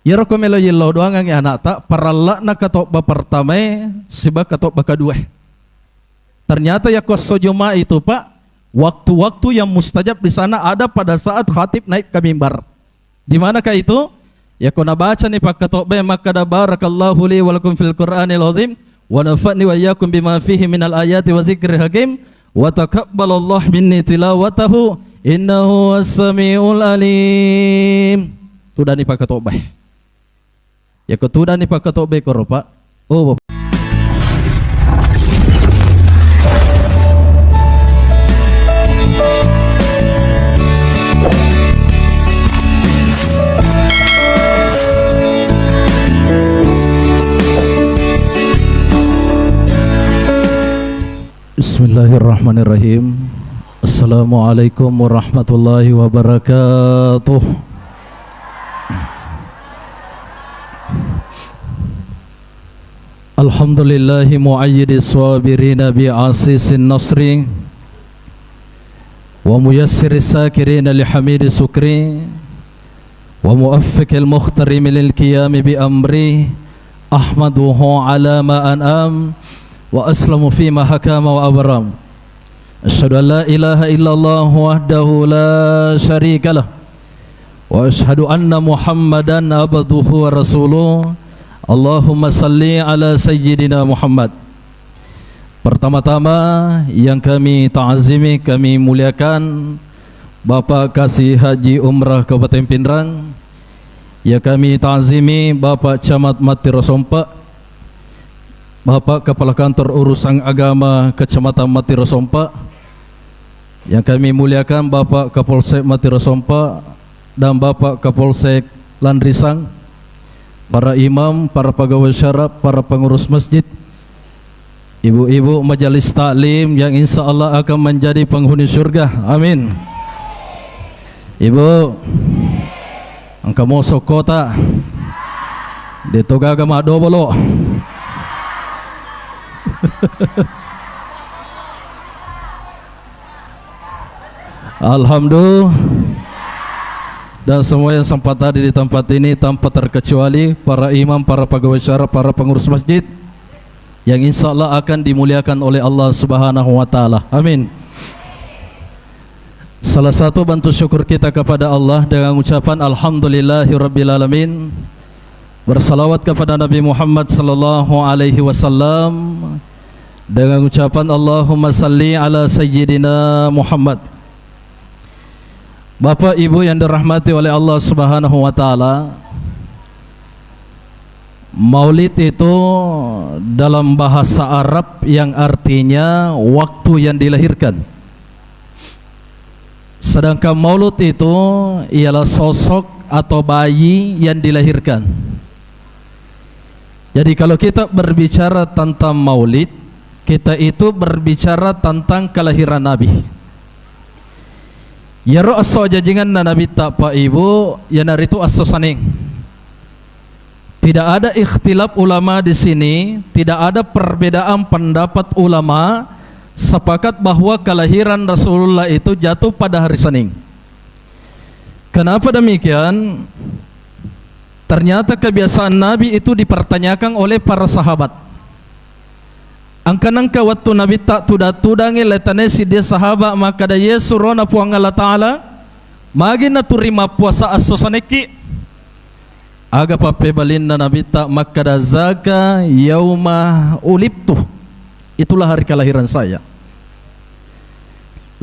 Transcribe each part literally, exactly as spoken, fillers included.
Iyaro ko melo yellau doangangngi anakta, paralla'na katobba pertamae siba katobba kaduae. Ternyata yakko esso Jumat itu, Pak, waktu-waktu yang mustajab di sana ada pada saat khatib naik ke mimbar. Di manakah itu? Yakko nabacani pakkatobbae makkada, "Barakallahu li wa lakum fil Qur'anil azim, wa nafa'ni wa iyyakum bima fihi minal ayati wa dzikril hakim, wa taqabbalallahu minni tilawatahu, innahu huwas samiul alim." Tudani pakkatobbae. Yakko tudani pakkatobbae koro, Pak. Oh, Bapak. Bismillahirrahmanirrahim. Assalamualaikum warahmatullahi wabarakatuh. Alhamdulillahi muayyidis sabirina bi asisin nasri, wa muyassiris sakirina li hamidi sukri, wa muwaffiqil mukhtarimi lil qiyami bi amri, ahmaduhu ala ma an'am, wa aslamu fi ma hakama wa abram. Asyhadu an la ilaha illallah wahdahu la syarikalah, wa asyhadu anna Muhammadan abduhu wa rasuluh. Allahumma salli ala sayyidina Muhammad. Pertama-tama yang kami ta'zimi, kami muliakan Bapak Kasih Haji Umrah Kabupaten Pinrang. Yang kami ta'zimi Bapak Camat Mattiro Sompa, Bapak Kepala Kantor Urusan Agama Kecamatan Mattiro Sompa. Yang kami muliakan Bapak Kapolsek Mattiro Sompa dan Bapak Kapolsek Landrisang, para imam, para pegawai syara, para pengurus masjid, ibu-ibu majelis taklim yang insya Allah akan menjadi penghuni surga. Amin. Ibu, engka moso kota. Deto gaga maddobolo. Alhamdulillah. Dan semua yang sempat hadir di tempat ini tanpa terkecuali para imam, para pegawai syara, para pengurus masjid yang insya Allah akan dimuliakan oleh Allah Subhanahu wa Ta'ala. Amin. Salah satu bentuk syukur kita kepada Allah dengan ucapan alhamdulillahirabbil alamin. Bersalawat kepada Nabi Muhammad sallallahu alaihi wasallam dengan ucapan Allahumma salli ala sayyidina Muhammad. Bapak Ibu yang dirahmati oleh Allah Subhanahu wa Ta'ala, Maulid itu dalam bahasa Arab yang artinya waktu yang dilahirkan. Sedangkan maulud itu ialah sosok atau bayi yang dilahirkan. Jadi kalau kita berbicara tentang maulid, kita itu berbicara tentang kelahiran Nabi. Iyaro esso ajajingenna Nabitta, Pak Ibu, iyanaritu esso Senin. Tidak ada ikhtilaf ulama di sini, tidak ada perbedaan pendapat ulama sepakat bahwa kelahiran Rasulullah itu jatuh pada hari Senin. Kenapa demikian? Ternyata kebiasaan Nabi itu dipertanyakan oleh para sahabat. Engka nengka wettu Nabitta tudang-tudangi, letane siddi sahaba makkada, "Ye surona Puang Allah Ta'ala, magi naturi mappuasa esso Senekki?" Aga pappebalinna Nabitta makkada, "Zaka yauma ulidtu." Itulah hari kelahiran saya.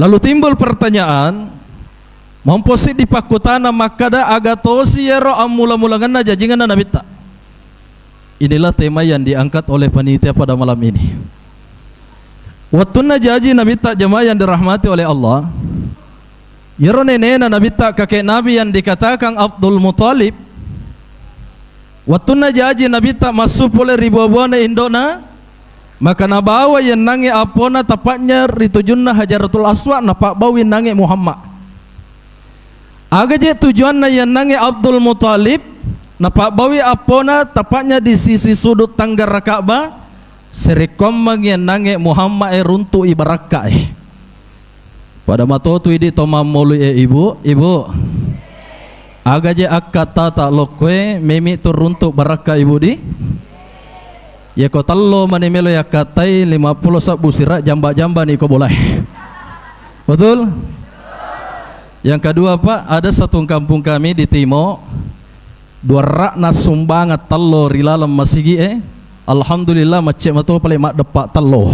Lalu timbul pertanyaan, mompo siddi pakkutana makkada, aga tosi iyaro ammula-mulangenna jajingenna Nabitta? Inilah tema yang diangkat oleh panitia pada malam ini. Wettunna jaji Nabitta, jamaah yang dirahmati oleh Allah, iyaro nenena Nabitta, kakek Nabi yang dikatakan Abdul Muthalib, wettunna jaji Nabitta massu pole ri bua-buana indona, maka nabawa yennangnge appona, tepatnya ri tujunna Hajaratul Aswad, napabbaui nangnge Muhammad. Aga je tujuanna yennangnge Abdul Muthalib, napabbaui appona, tepatnya di sisi sudut tenggara Ka'bah, serekkommeng yennangnge Muhammad e runtu'i barakka e. Pada matotu idi to mammolui e, Ibu, Ibu. Aga je akkattata lokkoe, memi tu runtu barakka ibu di. Yako tello mani melo yakkattai, lima pulo sebbu sira jamba-jamba ni ko bolae. Betul? Yang kedua, Pak, ada satu kampung kami di Timo, dua rakna sumbangan tello ri laleng masigi e. Alhamdulillah, macce mato pale maddeppa tello.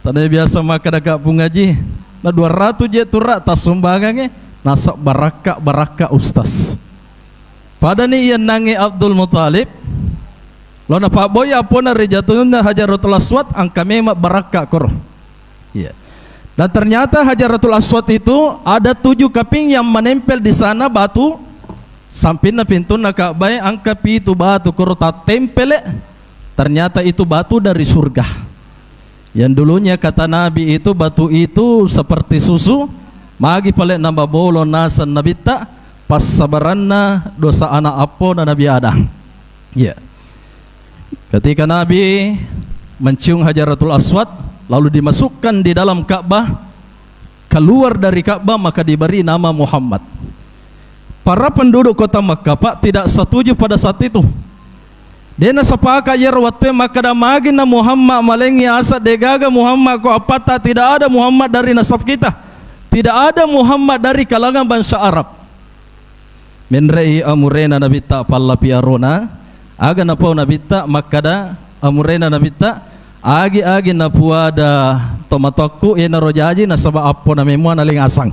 Tania biasa makkeda Kampung Aji, na dua ratu je tu rak tassumbangangnge, nasab barakka-barakka ustaz. Padani iyennangnge Abdul Muthalib, lo napabboi appona ri jatunna Hajaratul Aswad, engka memang barakka koro. Iya. Dan ternyata Hajaratul Aswad itu ada tujuh keping yang menempel di sana batu, sampinna pintunna Ka'bah e, engka pitu batu koro tattempele, ternyata itu batu dari surga. Yang dulunya kata Nabi itu, batu itu seperti susu, magi pale nababolo naseng Nabitta, passabaranna dosa anak appona Nabi Adam. Iya. Ketika Nabi mencium Hajaratul Aswad, lalu dimasukkan di dalam Ka'bah, keluar dari Ka'bah, maka diberi nama Muhammad. Para penduduk kota Makkah, Pak, tidak setuju pada saat itu. Dena sepakat iyaro wettue makkeda, "Magi na Muhammad malengngi asa, degaga Muhammad ko appatta, tidak ada Muhammad dari nasab kita. Tidak ada Muhammad dari kalangan bangsa Arab." Menre'i amurena Nabitta pallapi arona, aga napau Nabitta makkeda, amurena Nabitta, agi-agi napuada tomatoakku, iyanaro jaji nasaba appo namemua nalengasang.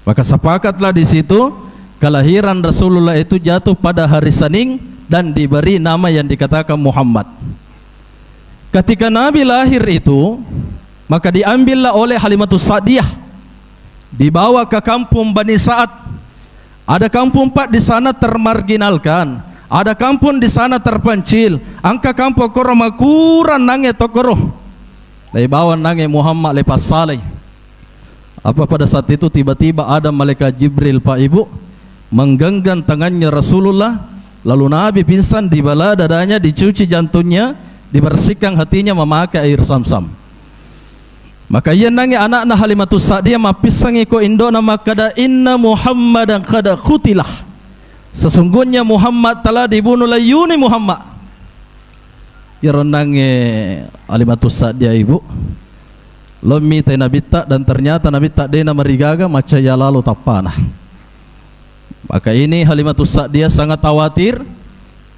Maka sepakatlah di situ, kelahiran Rasulullah itu jatuh pada hari Senin dan diberi nama yang dikatakan Muhammad. Ketika Nabi lahir itu, maka diambillah oleh Halimatus Sa'diyah, dibawa ke kampung Bani Sa'ad. Ada kampung, Pak, di sana termarginalkan, ada kampung di sana terpencil. Engka kampung koro makurang nangnge tokoro. Laibawa nangnge Muhammad lepas salai. Apa pada saat itu tiba-tiba ada malaikat Jibril, Pak Ibu, menggenggam tangannya Rasulullah, lalu Nabi pingsan, dibelah dadanya, dicuci jantungnya, dibersihkan hatinya memakai air Zamzam. Maka iyennangnge anakna Halimatus Sa'diyah mappissangi ko indo'na makkeda, "Inna Muhammadan qad qutilah." Sesungguhnya Muhammad telah dibunuh, laiyuni Muhammad. Iyaronnangnge Halimatus Sa'diyah, Ibu, lo mitai Nabitta, dan ternyata Nabitta dena marigaga, macca iya lalo tappana. Maka ini Halimatus Sa'diyah sangat khawatir.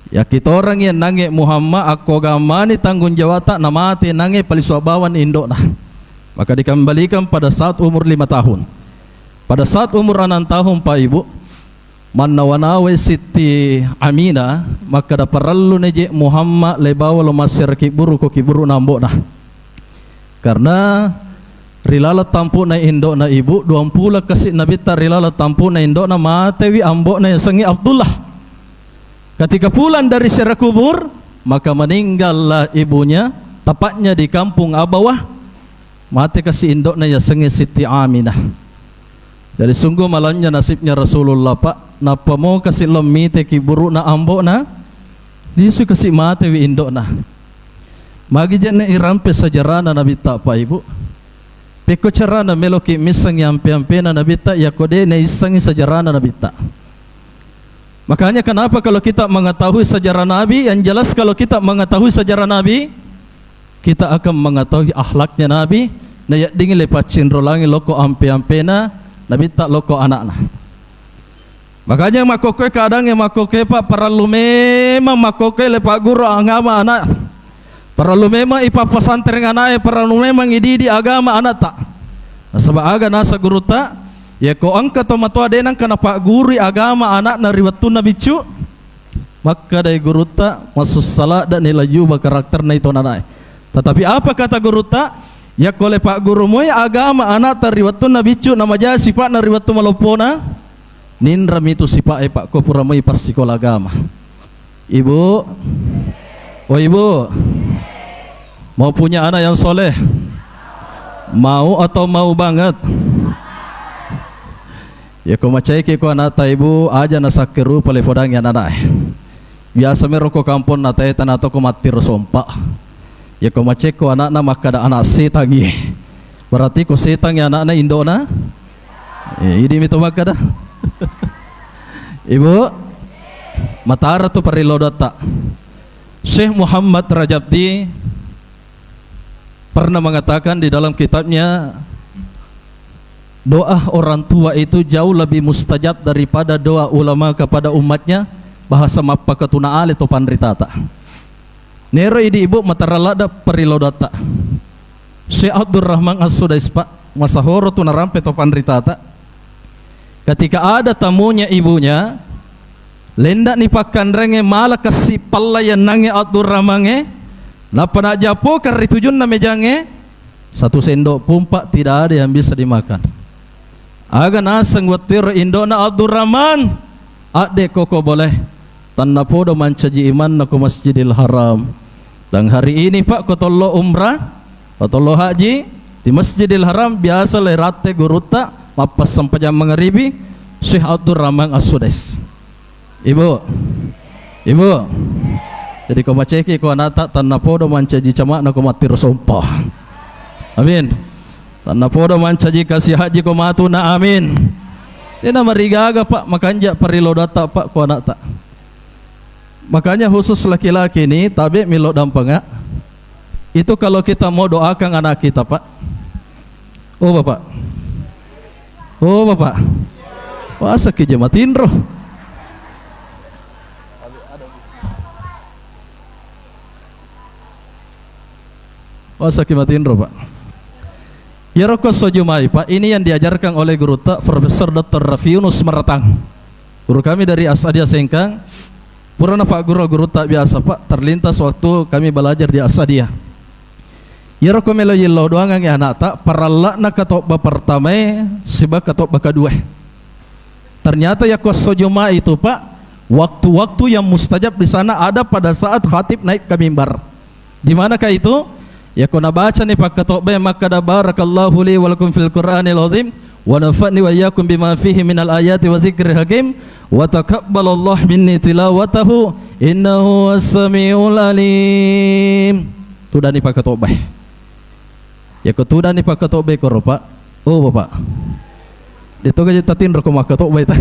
Yakitorang iya nangnge Muhammad, akko gammani tanggung jawabta, namate nangnge palisu bawang indo'na. Maka dikembalikan pada saat umur lima tahun. Pada saat umur enam tahun, Pak Ibu, mannawa-nawai Sitti Aminah, makkeda parellu neje Muhammad lebawa lo massera kiburu ko kiburu na ambo'na. Karena ri laleng tampu'na indo'na, Ibu, duang pulang kasi Nabitta ri laleng tampu'na indo'na, matewi ambo'na yasengnge Abdullah. Ketika pulang dari ziarah kubur, maka meninggallah ibunya, tepatnya di kampung Abawah, mate kasi indo'na yasengnge Sitti Aminah. Jadi sungguh malamnya nasibnya Rasulullah, Pak. Nappa mo kasi lo mite kiburu'na ambo'na, lisu kasi matewi indo'na. Magi je'ne irampe sejarahna Nabitta, Pak Ibu? Pekko carana meloki missengngi ampe-ampena Nabitta, yako de naissengngi sejarahna Nabitta? Makanya kenapa kalau kita mengetahui sejarah Nabi, yang jelas kalau kita mengetahui sejarah Nabi, kita akan mengetahui akhlaknya Nabi, nayaddingi le paccinrolangi loko ampe-ampena Nabitta, loko anakna. Makanya makkokkoe keadaangnge makkokkoe, Pak, parellu memang makkokkoe le pagguru agama anak. Parellu memang ipappasantreng anae, parellu memang ididi agama anakta. Nasaba aga nasa gurutta, yako engka tomatoa de nengka napaggurui agama anakna ri wettunna biccu, makkedai gurutta, masussala'dani lajuba karakterna itu nanae. Tetapi apa kata gurutta? Yakko le paggurumoi agama anakta ri wettunna biccu, namaja sipa'na ri wettu maloppona, ninrami tu sipa'e, Pak, ko pura moi passikola agama. Ibu, oh Ibu, mau punya anak yang soleh? Mau atau mau banget? Yako macaiki ko anakta, Ibu, aja nasakkerupa le fodangi anakna. Biasa mero ko kamponna tae tana toko mattiro sompa. Yako macekko anakna makkada anak setangi. Berarti ko setangi anakna indo'na? Eh, idi mi to makkada. Ibu, matara tu parellau doatta. Syekh Muhammad Rajabdi pernah mengatakan di dalam kitabnya, doa orang tua itu jauh lebih mustajab daripada doa ulama kepada umatnya, bahasa mappakatuna ale to panritata. Nero idi ibu matara ladda parellau doatta. Syekh Abdurrahman As-Sudais, Pak, masahoro tu narampe to panritata. Ketika ada tamunya ibunya, lendakni pakkanrengnge, mala kassi pallaiennangnge Abdurrahmangnge, nappa najjapokang ri tujunna mejangnge, satu sendok pun, Pak, tidak ada yang bisa dimakan. Aga naseng wettuero indona Abdurrahman, adde koko boleh, tannapodo mancaji imanna ko Masjidil Haram. Dan hari ini, Pak, ko tollo umrah, ko tollo haji, di Masjidil Haram biasa le ratte gurutta mappassampajang mangaribi, Syekh Abdurrahman As-Sudais. Ibu, ibu, jadi ko maceki ko anata, tannapodo mancaji cama'na ko mattiro sompa. Amin. Tannapodo mancaji kasi haji ko matuna. Amin. Dena marigaga, Pak, makanja parellau doatta, Pak, ko anata. Makanya khusus laki-laki ini tabe milo dampanga. Itu kalau kita mau doakan anak kita, Pak. Oh, Bapak. Oh, Bapak. Wah, sakit je matinro. Wah, sakit matinro, Pak. Iyaro ko soju mai, Pak, ini yang diajarkan oleh gurutta Profesor Doktor Rafiunus Maratang. Guru kami dari Asadia Sengkang, pura napagguru gurutta biasa, Pak, terlintas waktu kami belajar di Asadia. Iyaro ko melo yellau doangangngi anakta, paralla'na katobba pertamae siba katobba kedua. Ternyata yakko esso Jumat itu, Pak, waktu-waktu yang mustajab di sana ada pada saat khatib naik ke mimbar. Di manakah itu? Yakko nabacani pakkatobbae makkada, "Barakallahu li wa lakum fil Qur'anil azim, wa nafa'ni wa iyyakum bima fihi minal ayati wa dzikril hakim, wa taqabbalallahu minni tilawatahu, innahu huwas samiul alim." Tudani pakkatobbae. Yakko tudani pakkatobbae koro, Pak. Oh, Bapak. Detoga je tatinro ko makkatobbae ta.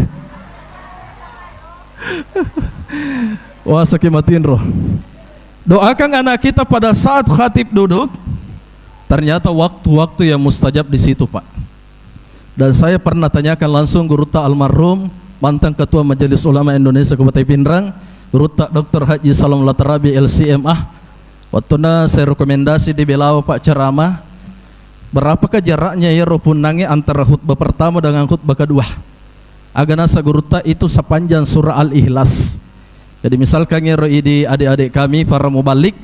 Wah, sakit matinro. Doakan anak kita pada saat khatib duduk. Ternyata waktu-waktu yang mustajab di situ, Pak. Dan saya pernah tanyakan langsung gurutta almarhum, mantan Ketua Majelis Ulama Indonesia Kabupaten Pinrang, gurutta Doktor Haji Salam Latarabi, L C M A. Wettunna saya rekomendasi di Belawa, Pak, ceramah, berapakah jaraknya iyaro punnangnge antara khutbah pertama dengan khutbah kedua? Aga nasa gurutta, itu sepanjang surah Al-Ikhlas. Jadi misalkan iyaro idi adik-adik kami para muballig,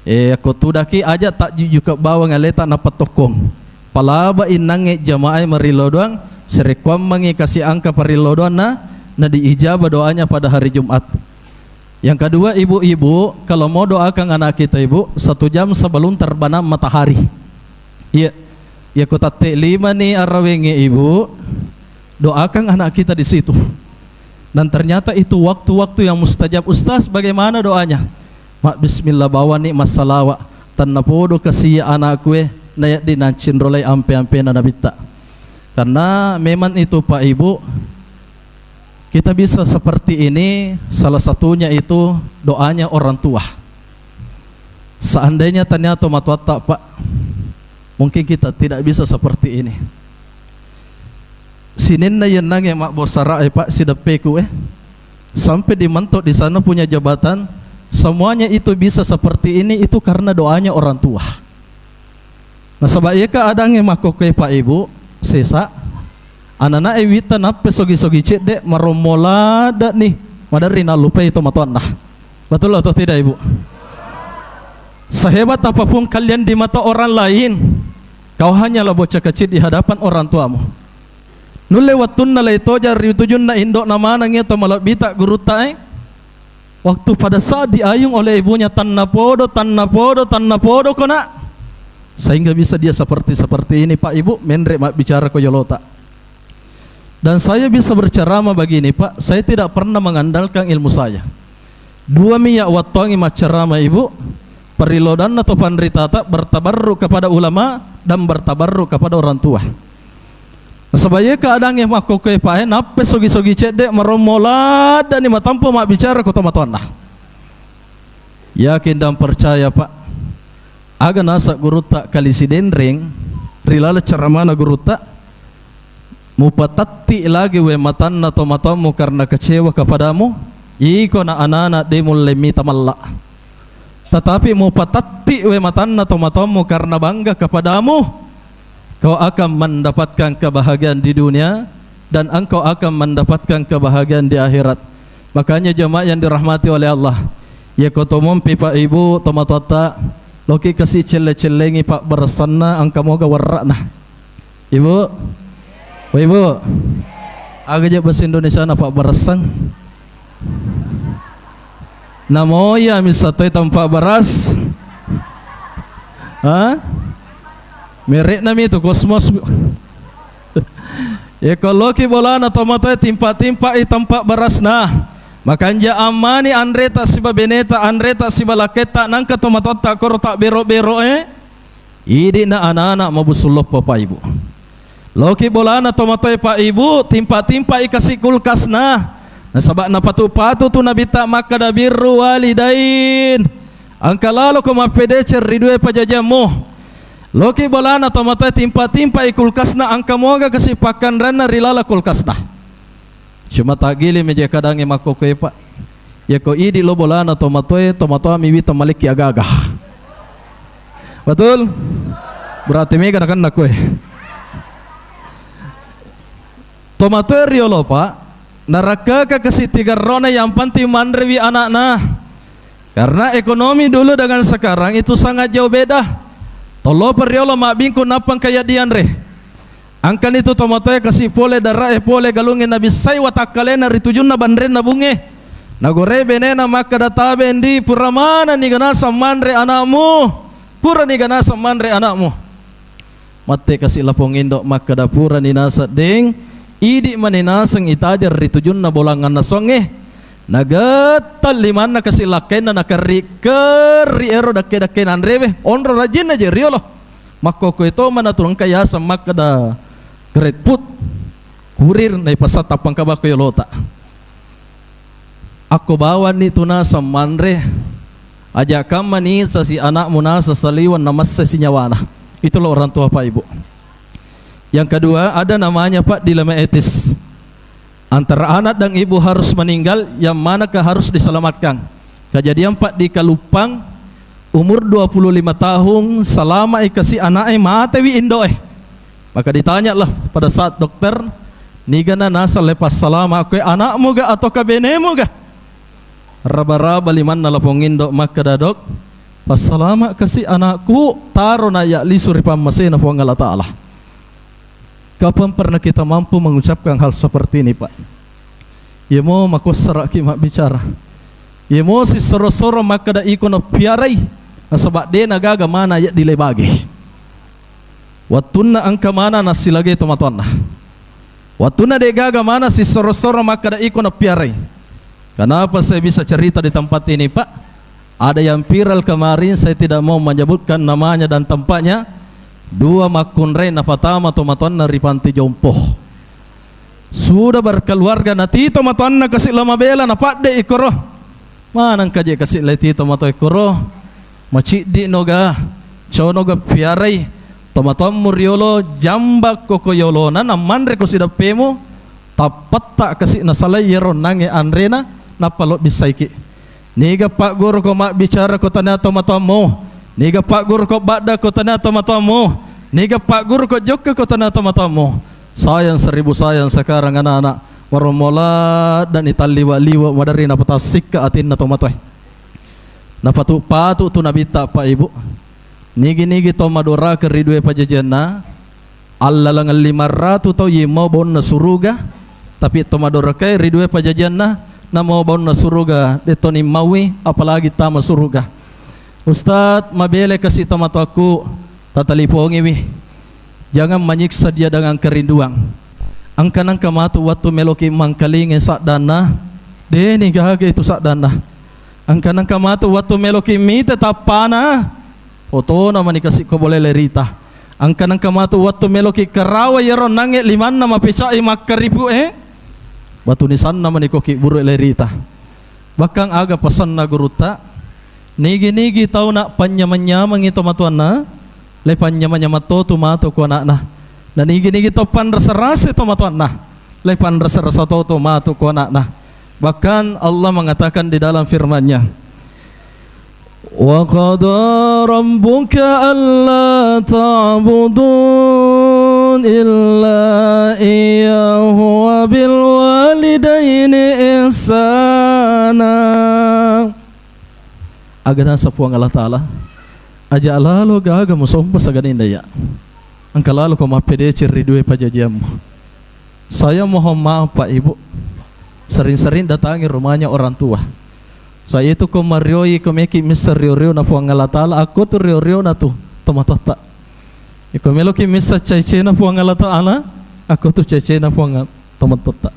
eh, ko tudaki aja takjujuka bawang aleta napattokkong. Palaba innangnge jamaah marillo doang, sarekkuammengngi kasi angka parillo doanna, na diijabah doanya pada hari Jumat. Yang kedua, ibu-ibu, kalau mau doakan anak kita, Ibu, satu jam sebelum terbenam matahari. Iya, iya, ko tatte lima ni arawengnge, Ibu, doakan anak kita di situ. Dan ternyata itu waktu-waktu yang mustajab. "Ustaz, bagaimana doanya?" "Mak bismillah bawani massalawa, tannapodo kasiya anakku e, nayaddi nancinrolai ampe-ampena Nabitta." Karena memang itu, Pak, Ibu, kita bisa seperti ini, salah satunya itu doanya orang tua. Seandainya tania tomatoatta, Pak, mungkin kita tidak bisa seperti ini. Sininna yennangnge mabbosara'e, Pak, sideppeku e, sampai dimentok di sana punya jabatan, semuanya itu bisa seperti ini, itu karena doanya orang tua. Nasaba iyaka adangnge makkokkoe, Pak, Ibu, sesa, anana'e witta nappe sogi-sogi cedde, marommo ladde'ni, maderri nallupai tomatoanna. Betul atau tidak, Ibu? Sehebat apapun kalian di mata orang lain, kau hanyalah bocah kecil di hadapan orang tuamu. Nulle wettunna laitoja ri tujunna indo'na maneng iya to malebbita gurutta e. Waktu pada saat diayung oleh ibunya, "Tannapodo, tannapodo, tannapodo ko, Nak." Sehingga bisa dia seperti, seperti ini, Pak, Ibu, menre mabbicara ko yolota. Dan saya bisa berceramah begini, Pak, saya tidak pernah mengandalkan ilmu saya. Dua mi iya wattuangngi macceramah, Ibu, parilodanna to panritata, bertabarruk kepada ulama dan bertabarruk kepada orang tua. Nasaba iye keadaangnge makkokkoe, Pak, e, nappai sogi-sogi cedde, marommo laddani matampu mabbicara ko tomatoanna. Yakin dan percaya, Pak, aga naseng gurutta Kali Sidenreng ri laleng ceramana gurutta, "Mupatatti lagi we matanna tomatoammu karena kecewa kepadamu, iko na anana de mulle mita malla. Tetapi mupatatti we matanna tomatoammu karena bangga kepadamu, kau akan mendapatkan kebahagiaan di dunia dan engkau akan mendapatkan kebahagiaan di akhirat." Makanya jamaah yang dirahmati oleh Allah, iya ko tomompi Pak Ibu tomatoatta, loki kasi celle-cellengi pabbarassanna engka moga warra'na. Ibu? Oh, Ibu? Aga je bahasa Indonesia na pabbarassan? Namo iya misa toi tempat beras? Ha? Merekna mi tu Cosmos. Yeko loki bolana tomatoe timpa-timpa i tempat berasna. Makanja ammani anreta siba beneta, anreta siba laketta, nangka tomatoatta koro tak bero-bero e. Idi'na anak-anak mabusung loppo, Pak Ibu. Loki bolana tomatoe, Pak Ibu, timpa-timpa i kasi kulkasna. Nasaba napatu-patu tu nabitta makkada birru walidain. Engka laloko mappedeceng ri dua pajajiammu. Loki bolana tomatoe timpa-timpa i kulkasna, engka moga kasi pakkanranna ri lala kulkasna. Cuma tagili meja kadangnge makkokkoe, Pak. Yako idi lo bolana tomatoe, tomatoami wita malekki agaga. Betul? Berarti mega nakenna koe. Tomatoe riolo, Pak, narakkaka kasi tigerrona, yang penting manrewi anakna. Karena ekonomi dulu dengan sekarang itu sangat jauh beda. Tollopa riolo mabbingkung nappa engka yaddi anre. Engkani tu tomatoe kasi pole darae, pole galungnge, nabissai watakkalena ri tujunna banrenna bungnge. Nagorei benena makkada, "Tabe ndi, pura manenni ga naseng manre anakmu, purani ga naseng manre anakmu." Matti kasi lapong indo makkada, "Purani naseng deng, idi mani naseng itajeng ri tujunna bolanganna songnge." Nagettang limanna kasi lakkainna, nakerri-kerri ero dakke-dakke nanrewe, onro rajinna je riolo. Makkokkoe to mana tu engka yaseng makkada grade food, kurir, naipasang tappang kabakko yolota. Akko bawanni tu naseng manre, aja kamma nisa si anakmu nasa saliweng namassa si nyawana. Itulah orang tua, Pak Ibu. Yang kedua, ada namanya, Pak, dilema etis. Antara anak dan ibu harus meninggal, yang manakah harus diselamatkan? Kejadian, Pak, di Kaluppang, umur dua puluh lima tahun, salama i kasi anaknya, matewi indoe. Maka ditanyalah pada saat dokter, "Nigana naseng lepas salama, kue anakmu ga atau kabenemu ga?" Raba-raba limanna lapong indo makkada, "Dok, passalama kasi anakku, taro na ya lisu ri pammasena Puang Allah Ta'ala." Kapan pernah kita mampu mengucapkan hal seperti ini, Pak? Yemo makossaraki mabbicara. Yemo sissoro-soro makkada iko napiarai, nasaba de nagaga mana ya dilebage. Wattunna engka mana nassilagai tomatoanna. Wattunna degaga mana sissoro-soro makkada iko napiarai. Kenapa saya bisa cerita di tempat ini, Pak? Ada yang viral kemarin, saya tidak mau menyebutkan namanya dan tempatnya. Dua makkunrai napatama tomatoanna ri panti jompo. Sudah berkeluarga, nati tomatoanna kasi lo mabela, napadde ikoro. Maneng kaje kasi leti tomatoa ikoro. Maciddi noga, conoga piarai. Tomatoammu riolo, jambakko ko yolona, nammanre ko sideppemu. Tappetta kasi nasalai yero nange anrena, nappa lo bissaiki. Niga pagguru ko mabbicara ko tania tomatoammu? Niga pagguru ko badda ko tania tomatoammu? Niga pagguru ko jokka ko tania tomatoammu? Sayang seribu sayang sekarang anak-anak. Marommo laddani talliwa-liwa maderri napatassikka atinna tomatoe. Napatu-patu tu nabitta, Pak, Ibu. Nigi-nigi to madoraka ri dua pajajianna, allaleng lima ratu tau yemmau baunna suruga, tapi to madorakai ri dua pajajianna, namau baunna suruga, de to nimmaui, apalagi tama suruga. Ustaz, mabele kasi tomatoakku, tatalipongiwi. Jangan menyiksa dia dengan kerinduan. Engka nengka matu wattu meloki mangkalinge saddanna, deni gaga itu saddanna. Engka nengka matu wattu meloki mite tappana, fotona mani kasi ko bolele rita. Angka nengka matu wettu meloki karawa iyaro nangnge limanna mapecai makkaripu e, batu nisanna maniko kibburu e lairita. Bahkan aga pesanna gurutta, nigi-nigi tauna panyamang-nyamangi tomatoanna, le panyamang-nyamang to tu matu ku anakna. Na nigi-nigi to panrasa-rasa tomatoanna, le panrasa-rasa to tu matu ku anakna. Bahkan Allah mengatakan di dalam firman-Nya, "Wa qada rabbuka alla ta'budu illa iyyahu wa bil walidaini ihsana." Aga nasa Puang Allah Ta'ala, aja lalo gaga musompa saganinna iya. Engka lalo ko mappedeceng ri dua pajajiammu. Saya mohon maaf, Pak, Ibu. Sering-sering datangi rumahnya orang tua. Saya itu ko marioi, ko meki missa rio-rio na Puang Allah Ta'ala, aku tu rio-rio na tu tomatoatta. Iko meloki missa cai-cai na Puang Allah Ta'ala, aku tu cai-cai na Puang tomatoatta.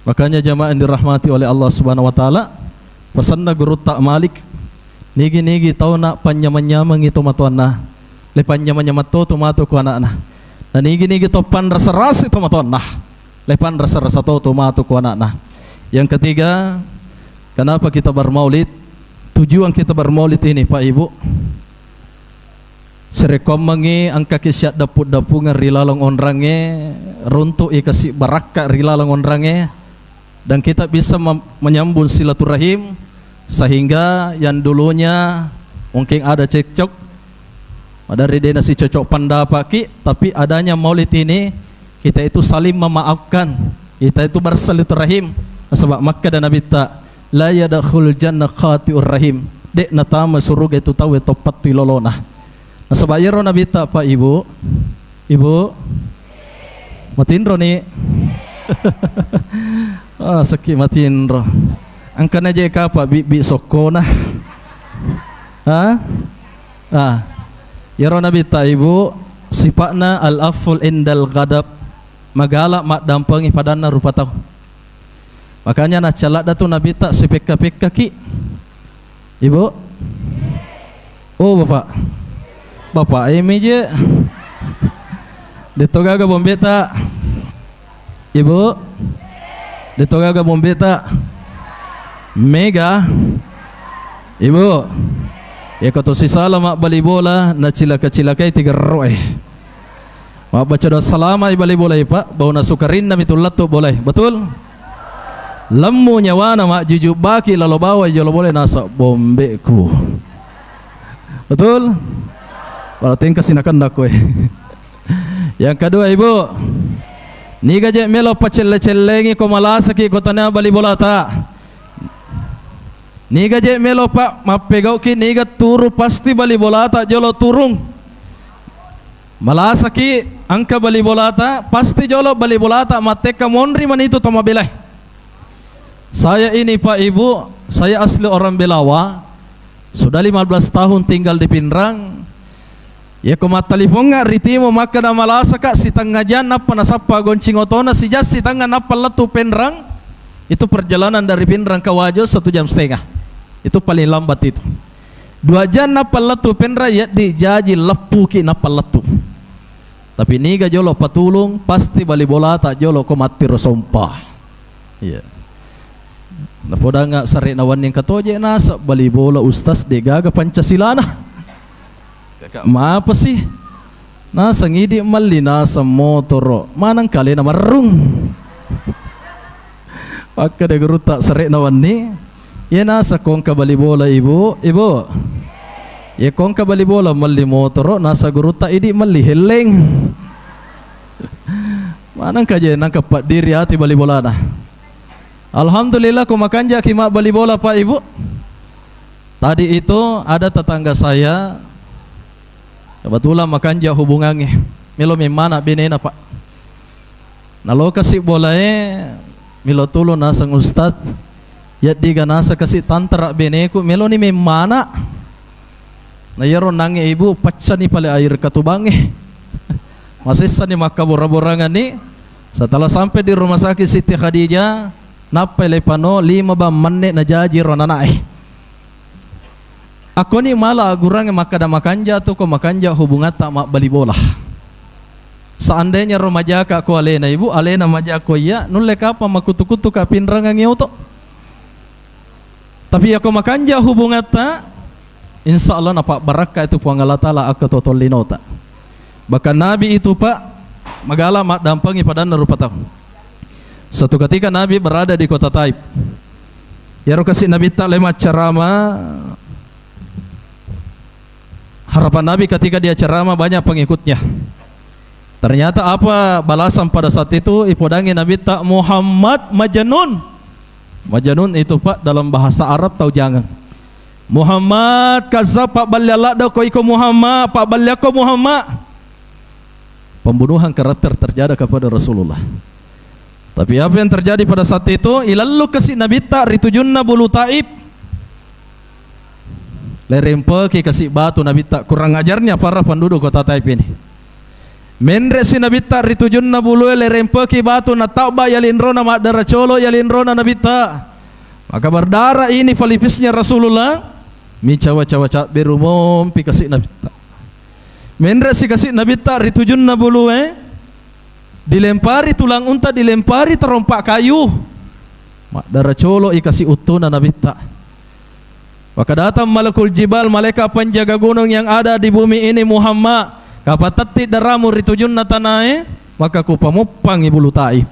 Makanya jamaah yang dirahmati oleh Allah Subhanahu wa Ta'ala, pesanna gurutta Malik, nigi-nigi tauna panyamang-nyamangi tomatoanna, le panyamang-nyamang to tu matu ku anakna. Na nigi-nigi to panrasa-rasa tomatoanna, le panrasa-rasa to tu matu ku anakna. Yang ketiga, kenapa kita bermaulid? Tujuan kita bermaulid ini, Pak Ibu, serekkoammengngi engkaki siaddeppu-deppungeng ri laleng onrangnge, runtu'i kasi barakka ri laleng onrangnge, dan kita bisa mem-, menyambung silaturahim, sehingga yang dulunya mungkin ada cekcok, maderri de' nasicocok pendapatki, tapi adanya maulid ini, kita itu saling memaafkan, kita itu bersilaturahim. Nasaba makkeda Nabitta, "La yadkhul jannah qati'ur rahim." De' natama suruga itu tauwe to pattui lolona. Nasaba iyaro Nabitta, Pak, Ibu, Ibu, matinro ni. Ah, sakki matinro. Engkana je kapa bibbi sokkona. Ha? Ah. Iyaro Nabitta, Ibu, sipa'na al-aful indal ghadab, magala maddampengi padanna rupa tau. Makanya nacca ladda tu Nabitta sipekka-pekkaki. Ibu? Oh, Bapak. Bapak, eh, meje. De'to gaga bombeta. Ibu? De'to gaga bombeta. Mega. Ibu? Eko to sisala mabbali bola, nacilaka-cilakai tigerroe. Mabbaca doa salama i bali bola, Pak, bau nasukarinna mi tu lettu bola. Betul? Lemmu nyawana majjujubbaki lalo bawai jolo bola nasa bombeku. Betul? Berarti engka sinakenna koe. Yang kedua, Ibu, niga je melo pacelle-cellengi ko malasaki ko tania bali bolata. Niga je melo, Pak, mappegauki niga turu pasti bali bolata jolo turung. Malasaki engka bali bolata, pasti jolo bali bolata mattekka monri manitu to mabelai. Saya ini, Pak, Ibu, saya asli orang Belawa. Sudah lima belas tahun tinggal di Pinrang. Yako mattalifongnga ri Timo makkeda malasaka sitengnga jang nappa nasappa goncing otona sijang sitengnga nappa lettu Pinrang. Itu perjalanan dari Pinrang ke Wajo satu jam setengah. Itu paling lambat itu. Dua jang nappa lettu Pinrang, yaddi jaji leppuki nappa lettu. Tapi niga jolo patulung, pasti bali bolata jolo ko mattiro sompa. Iya. Napodanga sarena wenni engka toje nasa bali bola ustaz de gaga Pancasilana. Kakak mapa sih? Nasa ngidi melli nasa motoro. Manang kalena marrung. Makkeda gurutta sarena wenni. Ye nasa kongka bali bola, Ibu, Ibu. Ye kongka bali bola melli motoro, nasa gurutta idi melli helleng. Manang kaje nangka paddiri ati bali bolana. Alhamdulillah, ko makanjaki mabbali bola, Pak, Ibu. Tadi itu ada tetangga saya, kebetulan makanja hubungannya. Melo memmana benena, Pak. Nalokasi bolae, melo tulu naseng ustaz. Yaddiga nasa kasi tantara beneku, meloni memmana. Na iyaro nangnge ibu, paccani pale air katubangnge. Masessani makkabora-boranganni. Setelah sampai di rumah sakit Siti Khadijah, nappai le pano lima bang menne najaji ro nanae. Akkoni mala aggurangnge makkada makanja tu ko makanja hubungatta mabbali bola. Seandainya ro majaka ko alena ibu, alena majako iya, nulle kapang makkutu-kutu ka pinrangangngi oto. Tapi yako makanja hubungatta, insya Allah napabbarakka itu Puang Allah Ta'ala akka to tollinota. Bahkan Nabi itu, Pak, magala maddampengi padanna rupa tau. Satu ketika Nabi berada di kota Taif. Yaro kasi Nabitta le maccarama, harapan Nabi ketika dia ceramah banyak pengikutnya. Ternyata apa balasan pada saat itu? Ipodangi Nabitta, "Muhammad majanun." Majanun itu, Pak, dalam bahasa Arab tau jangang. "Muhammad kaza, pabballe Allah do ko iko Muhammad, pabballe ko Muhammad." Pembunuhan karakter terjadi kepada Rasulullah. Tapi apa yang terjadi pada saat itu? Ilallu kasi Nabitta ri tujunna bulu Taif. Lerempeki kasi batu Nabitta. Kurang ajarnya para penduduk kota Taif ini. Menre si Nabitta ri tujunna bulue, lerempeki batu, natabba ya linrona, maddara colo ya linrona Nabitta. Maka berdarah ini pelipisnya Rasulullah. Micawa-cawa cabbe rumompi kasi Nabitta. Menre si kasi Nabitta ri tujunna bulue, dilempari tulang unta, dilempari terompa kayu. Maddara colo i kasi uttuna Nabitta. Maka datang malakul jibal, malaikat penjaga gunung yang ada di bumi ini, "Muhammad, kapatatti daramu ri tujunna tanae, maka kupamoppangi bulu Taif."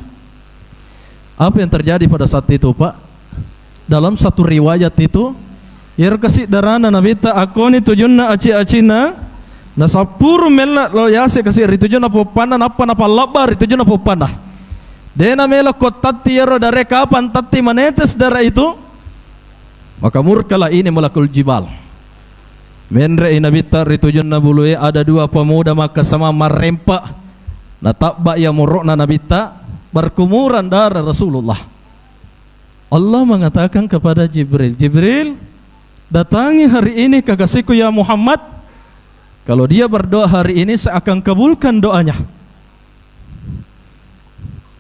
Apa yang terjadi pada saat itu, Pak? Dalam satu riwayat itu, iyaro kasi darana Nabitta akkoni tujunna aci-acina, nasappuru mella lo yase kasi ri tujunna poppanna, nappa napallabba ri tujunna poppanna. Dena melo ko tatti iyaro dare, kapan tatti menetes darah itu, maka murkalah ini malakul jibal. Menre i Nabitta ri tujunna bulue, ada dua pemuda makkasama marrempa. Natabba iya moro'na Nabitta, berkumuran darah Rasulullah. Allah mengatakan kepada Jibril, "Jibril, datangi hari ini kekasihku ya Muhammad. Kalau dia berdoa hari ini, saya akan kabulkan doanya."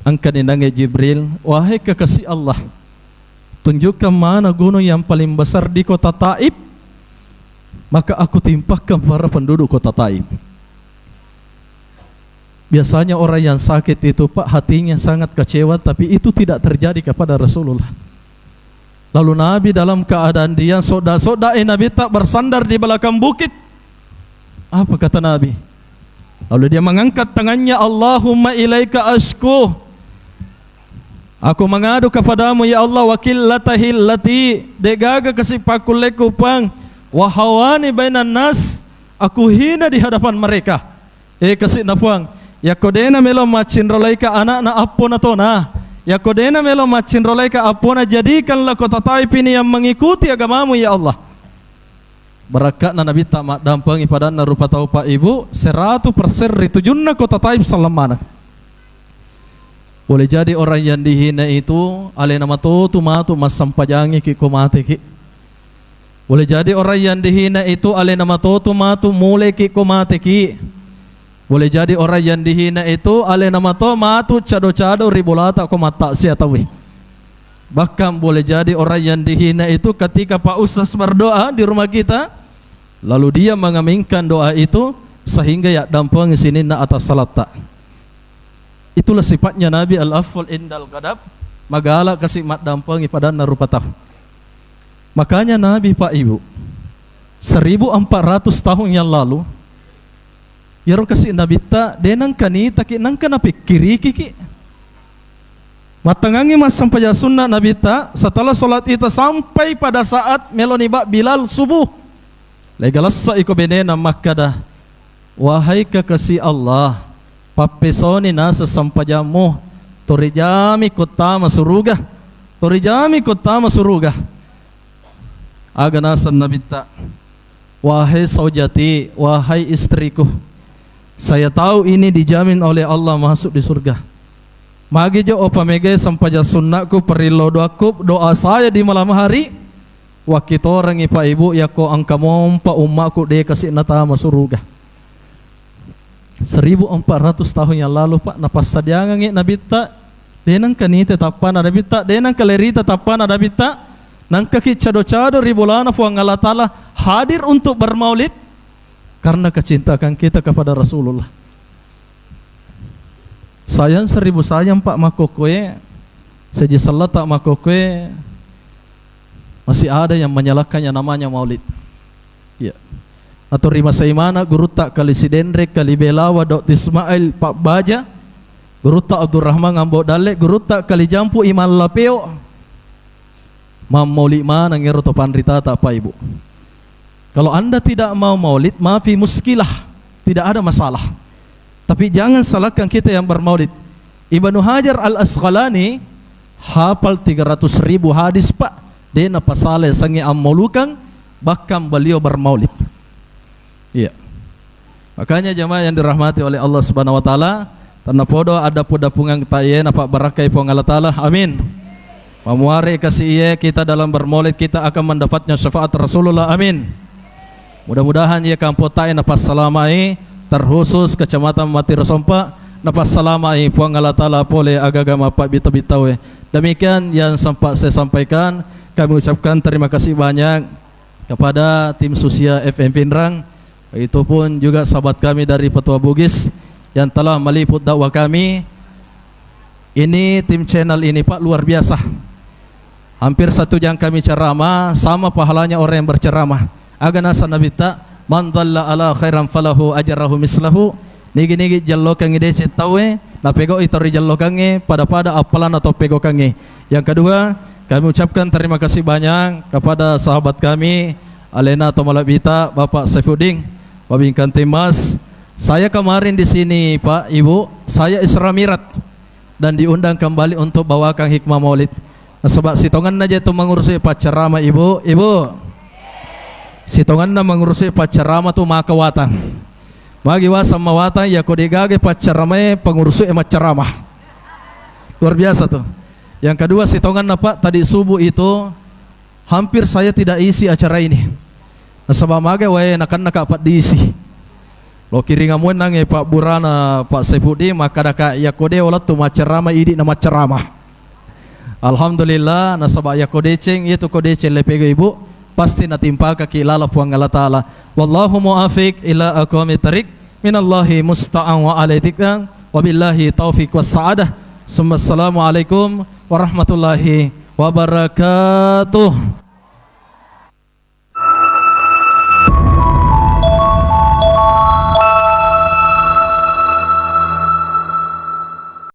Engkani nange Jibril, "Wahai kekasih Allah, tunjukkan mana gunung yang paling besar di kota Taif, maka aku timpakan para penduduk kota Taif." Biasanya orang yang sakit itu, Pak, hatinya sangat kecewa, tapi itu tidak terjadi kepada Rasulullah. Lalu Nabi dalam keadaan dia, sodda-sodda, eh, Nabitta bersandar di belakang bukit. Apa kata Nabi? Lalu dia mengangkat tangannya, "Allahumma ilaika asku." Aku mengadu kepadamu, ya Allah, wa qillata hilati, de'gaga kasi pakkulleku pang, wa hawani bainan nas, aku hina di hadapan mereka. Eh, kasi na Puang, yakko de'na melo maccinrolaika ana'na appona tona, yakko de'na melo maccinrolaika appona, jadikanlah kota Taif ini yang mengikuti agamamu, ya Allah. Barakka'na Nabitta maddampengi padanna rupa tau, Pak, Ibu, seratu persen ri tujunna kota Taif sallang maneng. Boleh jadi orang yang dihina itu alena matotu matu massampajangiki ko mateki. Boleh jadi orang yang dihina itu alena matotu matu muleki ko mateki. Boleh jadi orang yang dihina itu alena mato matu cado-cado ri bolata ko mattaksiat tauwe. Bahkan boleh jadi orang yang dihina itu ketika Pak Ustaz berdoa di rumah kita, lalu dia mengaminkan doa itu sehingga yaddampengi sininna atas salatta. Itulah sifatnya Nabi al-afwal indal ghadab, magala kasi maddampengi padanna rupa tau. Makanya Nabi, Pak, Ibu, seribu empat ratus tahun yang lalu, iyaro kasi Nabitta, de nengka nitaki, nengka napikkirikiki. Mattengangi massempajang sunna Nabitta, setelah sholat Isya sampai pada saat meloni ba Bilal subuh. Legalessa iko benena makkada, "Wahai kekasih Allah, pappesoni naseng sempajammu, torijami kottama suruga, torijami kottama suruga." Aga naseng Nabitta, "Wahai saujati, wahai istriku, saya tahu ini dijamin oleh Allah masuk di surga. Magi jo opamegai sempajang sunnaku, perillo doakku, doa saya di malam hari, wakkitorengi Pak Ibu, yakko engka mompa ummaku de kasi natama suruga." Seribu empat ratus tahun yang lalu, Pak, napassadiangengi Nabitta, de nengka nite tappana Nabitta, de nengka lerita tappana Nabitta, Nangkaki cado-cado ri bolana Puang Allah Ta'ala hadir untuk bermaulid karena kecintaan kita kepada Rasulullah. Sayang seribu sayang, Pak, makkokkoe, seji sellata makkokkoe, masih ada yang menyalahkan yang namanya maulid. Iya. Atau ri masa imana gurutta Kali Sidenreng, Kali Belawa, Doktor Ismail, Pak Baja, gurutta Abdurrahman Ambo Dalle, gurutta Kali Jampu, Imam Lapeo, mammaulid maneng ero to panritata, Pak Ibu. Kalau Anda tidak mau maulid, mafi muskilah, tidak ada masalah. Tapi jangan salahkan kita yang bermaulid. Ibnu Hajar Al-Asqalani hafal tiga ratus ribu hadis, Pak. De napasala sangi ammaulukang, bahkan beliau bermaulid. Iya. Makanya jamaah yang dirahmati oleh Allah Subhanahu wa Ta'ala, tennapodo addapu-dapungeng ta iye napabbarakkai Puang Allah Ta'ala. Amin. Mamuare kasi iye kita dalam bermaulid, kita akan mendapatnya syafaat Rasulullah. Amin. Mudah-mudahan iye kampong tae napassalamai, terkhusus Kecamatan Matiro Sompa, napassalamai Puang Allah Ta'ala pole agaga mappabbita-bitawe. Demikian yang sempat saya sampaikan. Kami ucapkan terima kasih banyak kepada tim Susia F M Pinrang, itu pun juga sahabat kami dari Petua Bugis yang telah meliput dakwah kami. Ini tim channel ini, Pak, luar biasa. Hampir satu jam kami ceramah, sama pahalanya orang yang berceramah. Aga nasa Nabitta, "Man dalla ala khairan falahu ajrahu mislahu." Nigi-nigi jellokengngi deceng tauwe, napegau'i to rijellokengnge, pada-pada appalanna to pegokengnge. Yang kedua, kami ucapkan terima kasih banyak kepada sahabat kami, alena to malebbita, Bapak Saifuddin, Babin Kamtibmas. Saya kemarin di sini, Pak, Ibu, saya Isra Mi'raj dan diundang kembali untuk bawakan hikmah maulid. Nasaba sitongenna je tu mengurusi paccerama, Ibu, Ibu. Sitongenna mengurusi paccerama tu maka watang. Magi waseng mawatang, yako degaga pacceramae, pengurusi e maccerama. Luar biasa tuh. Yang kedua, sitongenna, Pak, tadi subuh itu hampir saya tidak isi acara ini. Nasaba maga wae nakenna ka paddisi. Lo kiringamuennangnge pabburana Pak Saifuddin, makkadaka, "Yako de olettu maccerama, idi na maccerama." Alhamdulillah, nasaba yako deceng, iyetu ko deceng lepego Ibu, pasti natimpakaki lala Puang Allah Ta'ala. Wallahu muafiq ila aqwamit thariq, minallahi musta'an wa alaihi tiklan, wabillahi taufiq was sa'adah. Summa assalamualaikum warahmatullahi wabarakatuh.